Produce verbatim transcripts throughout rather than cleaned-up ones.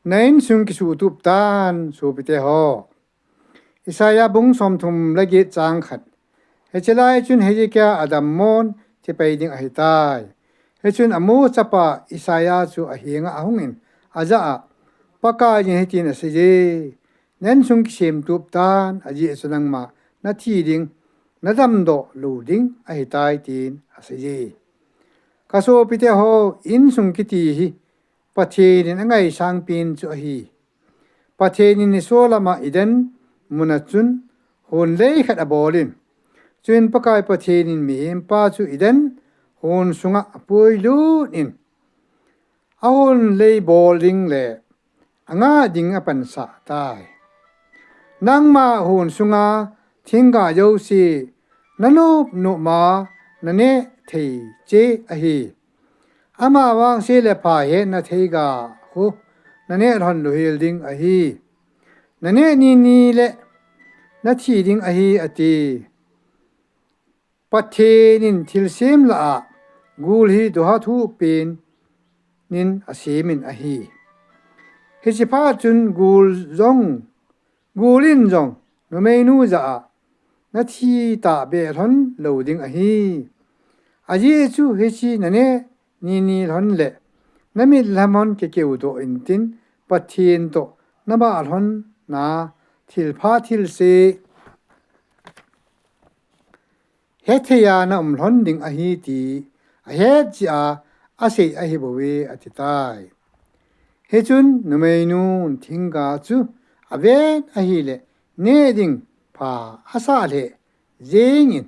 Na insung kisuhtup tan, sopite ho. Isaiah bung somthum le get chang khat. Hiche lai chun Hezekiah adammon thi pai ding ahitai. Hichun Amoz chapa Isaiah chu ahenga ahungin, ajah a, Pakaiyin hitin aseiye, Na insung kisemtup tan, ajeh chu nangma nathi ding, nadamdoh lou ding ahitai, tin aseiye. Kasopite ho, insung kiti hi Pathen in angaisang pen chu ahi. Pathen in nisolam a Eden muna chun hon lei khat abolin, chuin Pakai Pathen in mihempa chu Eden hon sunga apuilut in, ahon lei bol ding le angah ding apansah tai. Nangma hon sunga thingga jouse nanop nop ma naneh thei cheh ahi. Ama vangse le pha hetna theiga khu naneh lhon louhel ding ahi. Naneh nini le nathi ding ahi, ati. Pathen in thilsem lah a gul hi doha thupen in asemin ahi. Hiche phat chun gul jong, gul in jong numeinu jah a nathi tahbeh lhon lou ding ahi. Ajeh chu hiche naneh nini lhon le namit lhamon kikeudoh intin, Pathen toh nabah lhonna thilpha thilse hethei a naum lhon ding ahi ti ahet jeh a asei ahibouve, atitai. Hichun numeinun thingga chu aven ahile neh ding pha asah lheh jengin,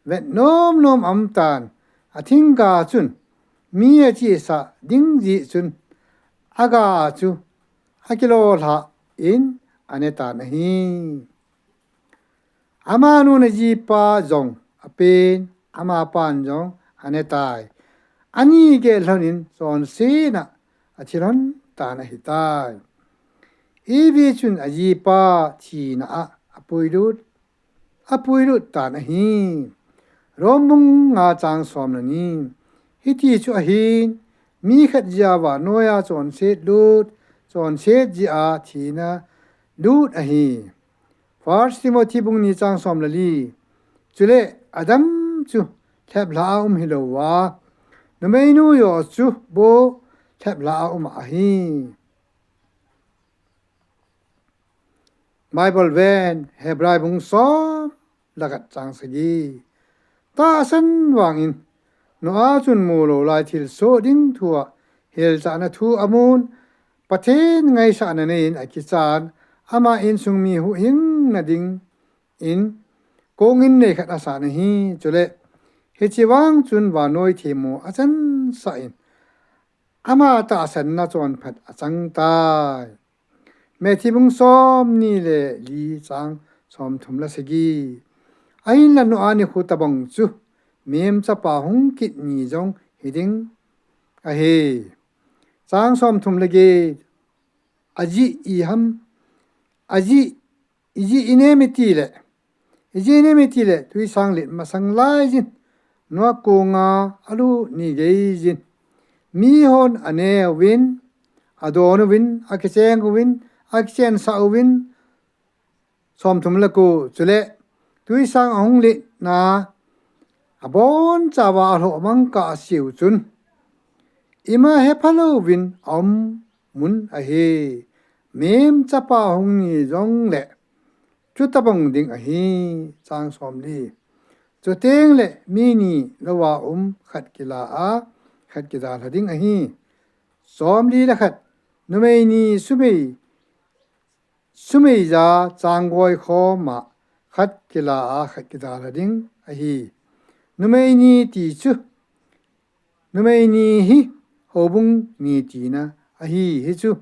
vet nom nom aumtan, athingga chun mi achesah ding jeh chun aga chu akilolhah in anetan ahi. Amanun ajipa jong apen, amapan jong anetai. Ani gel lhonin chonsetna athi lhon tan ahitai. Evi chun ajipa thina a apuilut tan ahi. Rom bung nga chang som le ni. Hiti chu ahin, mi khat jeh a vannoi a chonset lut, chonset jeh a thina lut ahi. First Timothy bung ni chang som le li. Chule Adam chu lheplhah a um hilouva, numeinu joh chu bou lheplhah a um ahi. Bible ven, Hebrai bung som le khat chang sagi. Tahsan vangin, Noah chun mulou lai thilsoh ding thua hilchahna thu amun, Pathen ngaisahna neiyin akichan, ama insung mi huhhingna dingin kong in nei khat asah ahi. Chule hiche vang chun vannoi themmo achansah in, ama tahsanna chonphat achangtai. Matthew bung som ni le li chang som thum le sagi. Ahinla Noah nikho tobang chu Mihem Chapa hung kit ni jong hiding ahi. Chang som thum le get. Ajeh iham, ajeh, ijeh inem itile, ijeh inem itile, twisang let masang laijin Noah konga alut ni geijin, mihon aneuvin, adonuvin, akichenguvin, akichensah uvin, som thum le ko, chule twisang ahung letna abonchauva alhoh mang kah aseiu chun, ima hephalouvin aumun ahi. Mihem Chapa hung ni jongle chutobang ding ahi. Chang som li. Chuteng le mi ni louva um khat kila a, khat kidalha ding ahi. Som li le khat. Numei ni sumei, sumei ja changgoi khoma khat kila a, khat kidalha ding ahi. Numei ni ti chu, numei ni hi houbung ni tina ahi. Hichu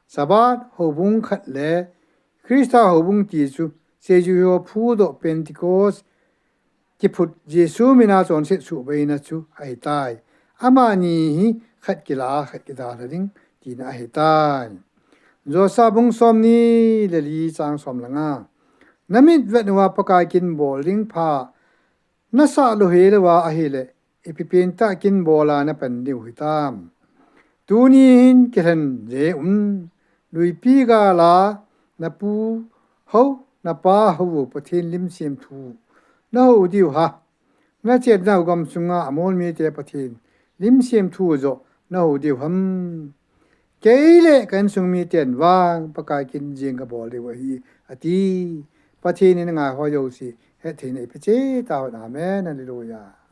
Sabbath houbung khat le Christa houbung ti chu seijui ho phudoh Pentecost kiphut Jesu mina chonset suhbeina chu ahitai. Amani hi khat kila a, khat kidalha ding tina ahitai. Joshua bung som ni le li chang som le nga. Namit vet uva Pakai kin bol ding pha nasah louhel uva ahile, ipi pentah kin bol a napan diu hitam? Tuni hin kilhen je un. luipi gala napu hou, napa hou Pathen lim semthu nahou diu ham? Nachennau gamsunga amol mite Pathen lim semthu joh nahou diu ham? Kei le ka insung miten vang Pakai kin jeng kabol diu ahi, ati. Pathen in angaihoi jouse hetthei na eipe cheh tahen. Amen. Hallelujah.